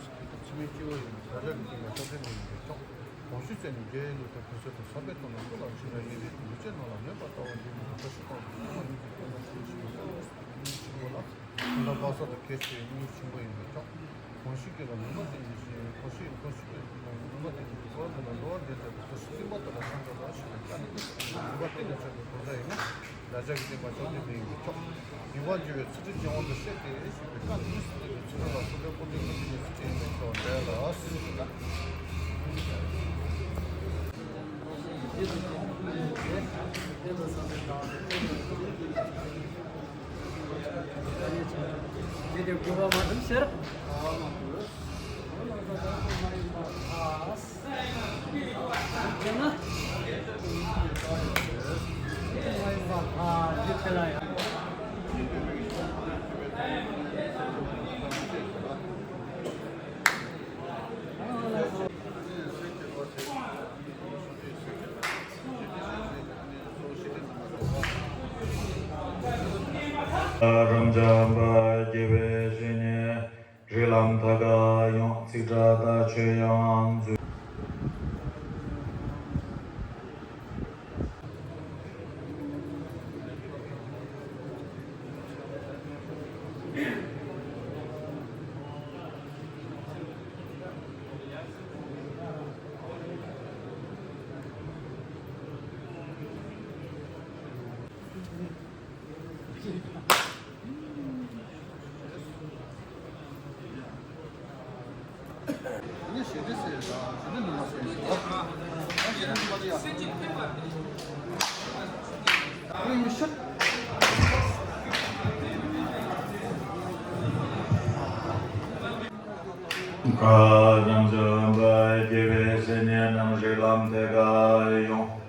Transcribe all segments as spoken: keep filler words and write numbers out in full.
ཕྱི་མའི་སྐྱེ་བོ་ཡིན་ན་བདག་ཅག་གི་སྟེང་ན་སྐྱབས་ཆེན་པོ་ཡིན་པས་སྐྱོངས། གོང་ཞུས་བྱས་ནས་རྒྱལ་བའི་ལུགས་ལྟར་བོད་སྲོལ་དང་འཚམས་པའི་ཐོག་ནས་སྐུ་ལ་ཕྱི་ལ་ཡིན་རེད་དེ་ལུས་ཅན་རྣམས་ལ་མོས་པ་ལྟ་བུ་འདི་ནི་བདག་ཤི་ཁོང་གི་ཐུན་མོང་མ་ཡིན་པའི་སྐྱོན་དང་ཚུལ་ཤིང་ལ་སྙིང་རྗེ་ཆེན་པོ་ལ། ཁོང་དང་དཔག་བསམ་དང་ཁྱད་ཆོས་སྙིང་རྗེ་ཆེན་པོ་ཡིན་པས་སྐྱོངས། གོང་ཞུས་ཀྱི་ལ་མུན་པ་སྟེང་གི་ཞིང་གོང་ཞུས་གོང་ཞུས་ཀྱི་ལ་མུན་པ་སྟེང་གི་འཁོར་བ་འདི་ལ་འགྲོ་བ་འདྲེན་མཛད་པའི་བཀྲ་ཤིས་སེམས་དཔའ་དེ་ལ་སངས་རྒྱས་ལ་ཞུ་བའི་བཀའ་ནི། མུན་པ་སྟེང་ན་ཆགས་པའི་གོ་ཆ་ཡིན་ན། བདག་ཅག་གི་སྟེང་ན་སྐྱབས་གནས་མི་ཡིན་པས་སྐྱོངས། མུན་པ་འཇོམས་པའི་ཚུལ་ཁྲིམས་ཀྱི་དབང་དུ་བཤད་དེ་ཞུས་པའི་བཀའ་ནི་དངོས་སུ་བསྟན་པའི་ཚུལ་ཁྲིམས་ལ་སོགས་པའི་དཀོར་སྡེ་དངོས་གྲུབ་ཀྱི་ཚུལ་ཁྲིམས་ཡིན་པས་སྐྱོངས་འདས་ལ། རབ་འབྱམས་པ་རྒྱལ་བའི་བཤེས་གཉེན་རིགས་ལམ་ཐད་ཀར་ཡང་ཚིག་གྲགས་དང་ཆོས་དབྱངས་མཛོད། བཀའ་ཉམས་ལྡན་པ་དགེ་བའི་བཤེས་གཉེན་རྣམས་རིགས་ལམ་ཐད་ཀར་ཡོང་།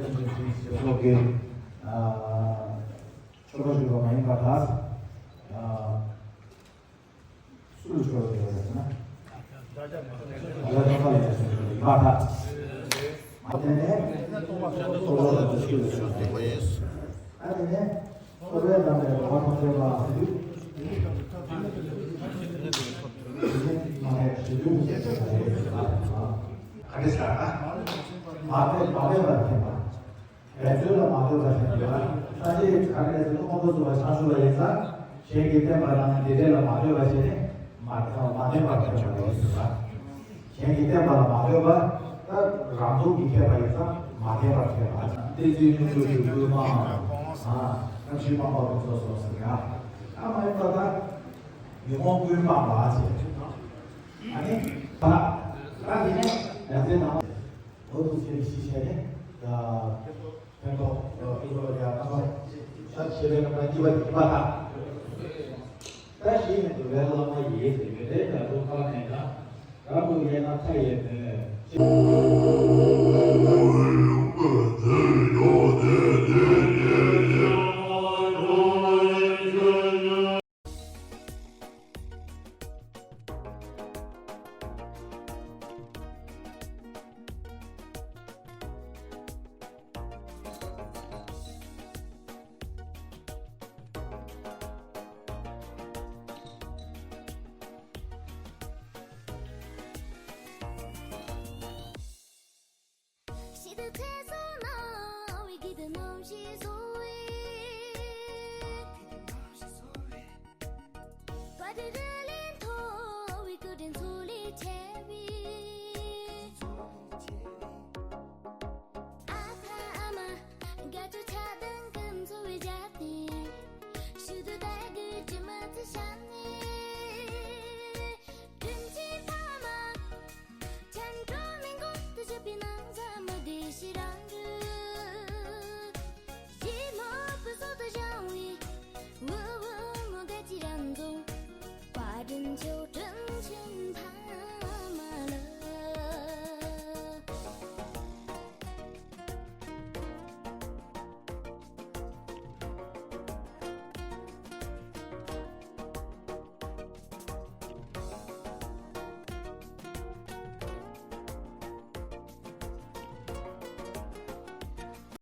ཚོགས་ཀྱི་ཆོ་ག་ཞུ་བ་མ་ཡིན་པར་ཐལ། སུ་ལ་ཆོ་ག་ཞུ་བ་ཡིན་ན། ཡ་ཐོག་ལ་ཡ་སུ་ལ་ཡིན་པར་ཐལ། ཨ་དེ་ནས་ཚོགས་ལ་ཆོ་ག་ཞུ་བ་ཡིན། ཨ་དེ་ནས། ཨོ་རྒྱན་དང་འདྲ་བ་ཞིག་ཨ་ནི་ས་མ་ལེགས་པར་མཁྱེན་པ། འབད་རྩོལ་ལ་མ་ལྟོས་པར་མཁྱེན་པ། ས་ཆའི་ག་རེ་ཟེར་ན་ཁོང་ཁྲོ་ཚུགས་པ་ཆང་ཞུ་བ་ཡིན་ཙང་གཞན་གྱིས་བསྟན་པ་དང་འདི་འདྲས་ལ་མ་ལྟོས་པ་བྱས་ནས་མ་མ་བསྟན་པར་མཁྱེན་པ་ཡིན་ཟེར་བ། གཞན་གྱིས་བསྟན་པ་ལ་མ་ལྟོས་པར་ད་རང་ཚུགས་ཀྱིས་མཁས་པ་ཡིན་ཙང་མ་བསྟན་པར་མཁྱེན་པ། བསྟན་འཛིན་སྙོམས་འཇུག་གི་སྐུལ་མ། རྣམ་བཞི་སྤངས་པ་ལ་སོགས་སོགས་ཟེར་ཡ། ཨ་མ་ཡིན་པ་ད་ཉོན་མོངས་ཀུན་སྤངས་པ་བྱས། ཨ་ནི་ད་ད་དེ་ནས་ཡ་མཚན་ནང་འོ་དུ་ཚེ་ཤི་བྱས་ནས་ད་ཕན་ཐོགས་ཨ་ཀུན་རྫོབ་ཡ་ཐ་མ་ད་ཤེས་པའི་རྣམ་གྲངས་གཉིས་པ་ཡིན་པ་དང་། ད་ཤེས་ནས་འདུལ་བའི་བླ་མ་ཡིས་ཟེར་ཡོད་དེ་ད་རུང་ཁ་ནས་ད། རང་དུ་ཡལ་ན་མཐའ་ཡས་མོད།